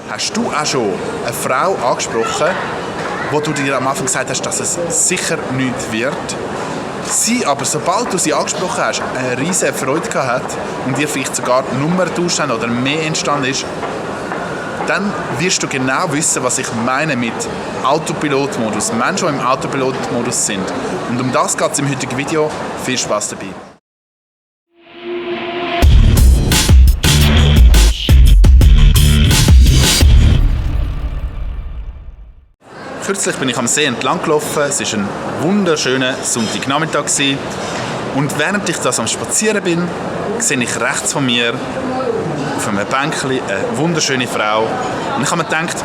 Hast du auch schon eine Frau angesprochen, wo du dir am Anfang gesagt hast, dass es sicher nichts wird? Sie aber, sobald du sie angesprochen hast, eine riesige Freude gehabt hat und dir vielleicht sogar die Nummer getauscht haben oder mehr entstanden ist, dann wirst du genau wissen, was ich meine mit Autopilot-Modus. Menschen, die im Autopilot-Modus sind. Und um das geht es im heutigen Video. Viel Spaß dabei. Kürzlich bin ich am See entlang gelaufen. Es war ein wunderschöner Sonntagnachmittag. Und während ich das am Spazieren bin, sehe ich rechts von mir auf einem Bänkchen eine wunderschöne Frau. Und ich habe mir gedacht,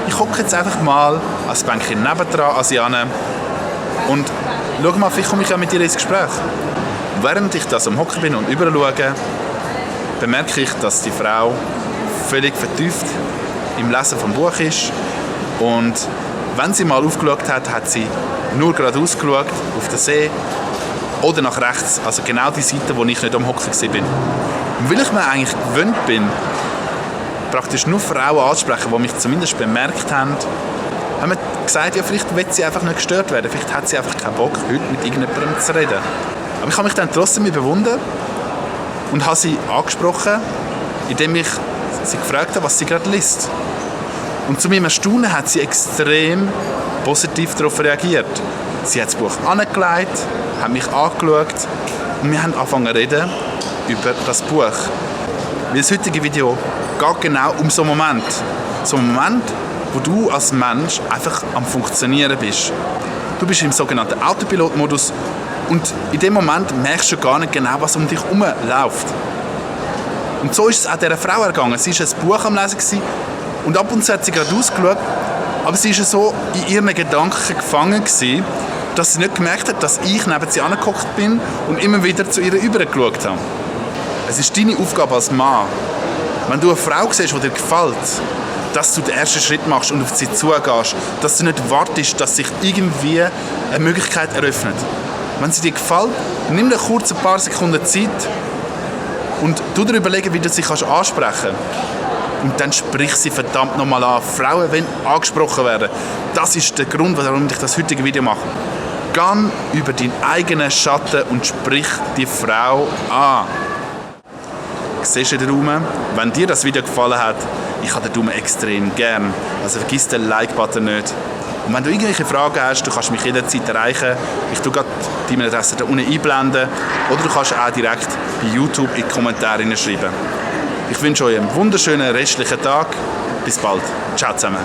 ich hocke jetzt einfach mal als Bänkchen nebendran an sie an und schau mal, vielleicht komme ich ja mit ihr ins Gespräch. Und während ich das am Hocken bin und rüber schaue, bemerke ich, dass die Frau völlig vertieft im Lesen vom Buch ist. Und wenn sie mal aufgeschaut hat, hat sie nur geradeaus geschaut, auf den See oder nach rechts, also genau die Seite, wo ich nicht am Hocken war. Und weil ich mir eigentlich gewöhnt bin, praktisch nur Frauen anzusprechen, die mich zumindest bemerkt haben, haben wir gesagt, ja, vielleicht will sie einfach nicht gestört werden, vielleicht hat sie einfach keinen Bock, heute mit irgendjemandem zu reden. Aber ich habe mich dann trotzdem überwunden und habe sie angesprochen, indem ich sie gefragt habe, was sie gerade liest. Und zu meinem Erstaunen hat sie extrem positiv darauf reagiert. Sie hat das Buch angelegt, hat mich angeschaut und wir haben angefangen zu reden über das Buch. Weil das heutige Video geht genau um so einen Moment. So einen Moment, wo du als Mensch einfach am Funktionieren bist. Du bist im sogenannten Autopilot-Modus und in dem Moment merkst du gar nicht genau, was um dich herum läuft. Und so ist es auch dieser Frau ergangen. Sie war ein Buch am Lesen und ab und zu hat sie gerade ausgeschaut, aber sie war so in ihren Gedanken gefangen gewesen, dass sie nicht gemerkt hat, dass ich neben sie angeguckt bin und immer wieder zu ihr rübergeschaut habe. Es ist deine Aufgabe als Mann, wenn du eine Frau siehst, die dir gefällt, dass du den ersten Schritt machst und auf sie zugehst, dass du nicht wartest, dass sich irgendwie eine Möglichkeit eröffnet. Wenn sie dir gefällt, nimm dir kurz ein paar Sekunden Zeit und du dir überlegen, wie du sie ansprechen kannst. Und dann sprich sie verdammt nochmal an. Frauen wollen angesprochen werden. Das ist der Grund, warum ich das heutige Video mache. Geh über deinen eigenen Schatten und sprich die Frau an. Siehst du den Daumen? Wenn dir das Video gefallen hat, ich habe den Daumen extrem gern. Also vergiss den Like-Button nicht. Und wenn du irgendwelche Fragen hast, du kannst mich jederzeit erreichen. Ich tue gerade die E-Mail-Adresse da unten einblenden. Oder du kannst auch direkt bei YouTube in die Kommentare schreiben. Ich wünsche euch einen wunderschönen restlichen Tag. Bis bald. Ciao zusammen.